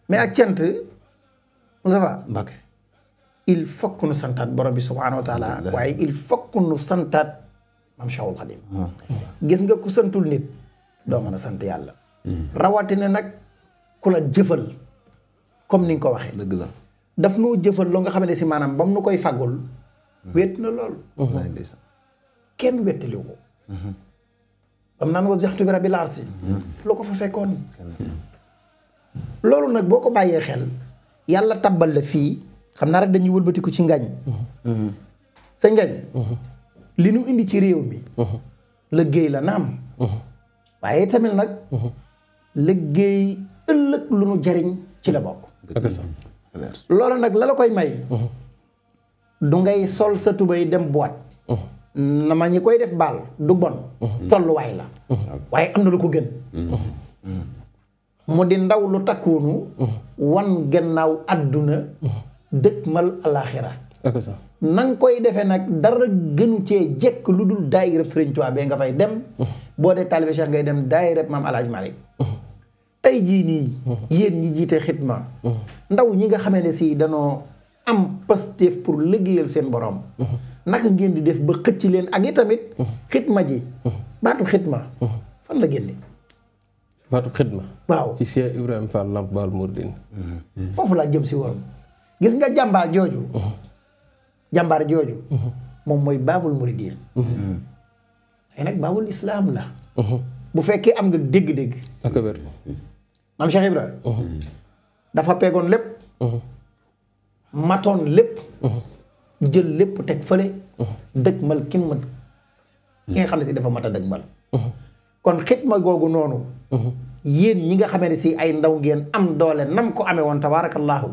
mais ak cant Moustapha Mbacke il faut que nu santaat borom bi subhaanahu wa taala waaye il faut que nu santaat maam Cheikhul Khadim gis nga ku santul nit doo mën a sant yàlla rawatina nag ku la jëfal comme ni nga ko waxee dëgg la daf noo jëfal loo nga xam ne si maanaam bam nu koy fàggul wét na lool kenn wettaliwu ko bam naan wa zextu bi rabbil arsi loo ko fa fekkoon loolu nag boo ko bàyyee xel yàlla tabbal la fii xam naa rek dañuy wëlbatiku ci ngañ sa ngañ li nu indi ci réew mi liggéey la naam waaye tamit nag liggéey ëllëg lu nu jariñ ci la bokk loolu nag la la koy may du ngay sol sa tubay dem boîte na ma ñi koy def baal du bon tolluwaay la waaye am na lu ko gën mu di ndaw lu takkuunu wan gannaaw àdduna dëkkmal alaaxira na nga koy defee nag dara gënu cee jekk lu dul daayirab Sëriñ Tuubaa bee nga fay dem boo dee taalibe Cheikh ngay dem daayirab Maam Alaaji Malik tey jii nii yéen ñi jiite xidma ndaw ñi nga xamee ne si danoo am pastéef pour liggéeyal seen borom naka ngeen di def ba xëcc leen ak itamit xidma ji baatu xidma fan la génne baatu xidma waaw ci Cheikh Ibrahima Fall Lamp Baal Mouridine foofu laa jëm si woon gis nga jàmbaar jooju moom mooy baabul muridin ay nag baabul islaam la bu fekkee am nga dégg-dégg ak wér maam Cheikh Ibra dafa peegoon lépp matoon lépp jël lépp teg fële dëgmal ki nga xam ne si dafa mat a dëgmal kon xidma googu noonu yéen ñi nga xamee ne si ay ndaw ngeen am doole nam ko amee woon tabaarakallaahu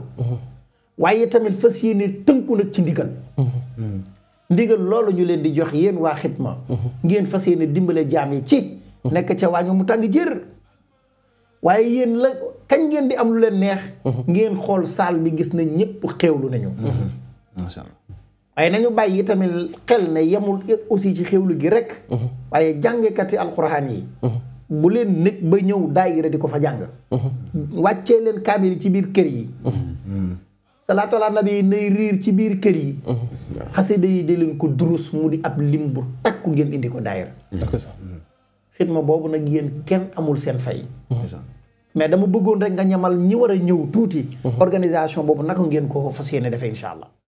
waaye tamit fas yéene tënku nag ci ndigal ndigal loolu ñu leen di jox yéen waa xidma ngeen fas yéene dimbale jaam yi ci nekk ca waañu mu tàng jër waaye yéen la kañ ngeen di am lu leen neex ngeen xool saal bi gis na ñëpp xewlu nañu macha allah waaye nañu bàyyi tamit xel ne yemul aussi ci xewlu gi rek waaye jàngkati alxuraan yi bu leen nekk ba ñëw daayira di ko fa jàng wàccee leen kaamil ci biir kër yi salaatu ala nabi nay riir ci biir kër yi xasida yi di leen ko durus mu di ab lim bu takku ngeen indi ko daayira xidma boobu nag yéen kenn amul seen fay mais dama bëggoon rek nga ñamal ñi war a ñëw tuuti organisation boobu naka ngeen ko fas yéene defee incha allah